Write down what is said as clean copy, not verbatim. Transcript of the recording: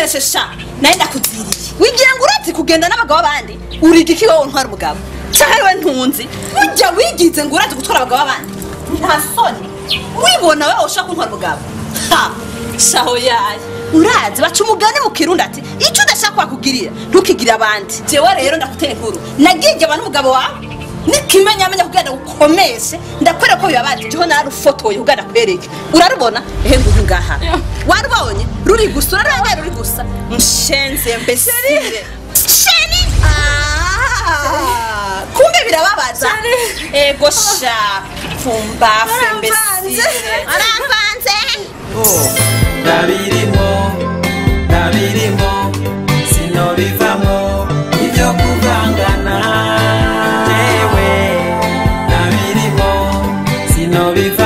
Ntunkeshe sha, naye ndakuziriye. Wigira ngo urazi kugenda n'abagabo bandi, uri igiki wowe ntwara umugabo? Canke we ntunzi? Burya wigize ngo urazi gutwara abagabo bandi? Nta soni. Wibona wewe ushaka kuntwara umugabo? Ha! Shaho yaye. Urazi baca umugani mu Kirundi ati icyo udashaka kwakugirira ntukigire abandi. Jewe rero ndakutera inkuru. Nagiye abantu umugabo wawe nikimenya amenya kugira ukomeshe ndakwereka ko bibabaje. Jeho narufotoye kugira ndakwereke. Urarubona? Ehe nguyu ngaha. Warubonye? Ruri gusa, urarubonye ruri gusa. Mshenze mbesire. Sheni! Ah! Kumbe birababaza. Ego sha. Pfumba mbesire. Aramvanze. Ndabirimo, ndabirimo, sinobivamo ibyo kuvangana. Jewe ndabirimo, sinobivamo.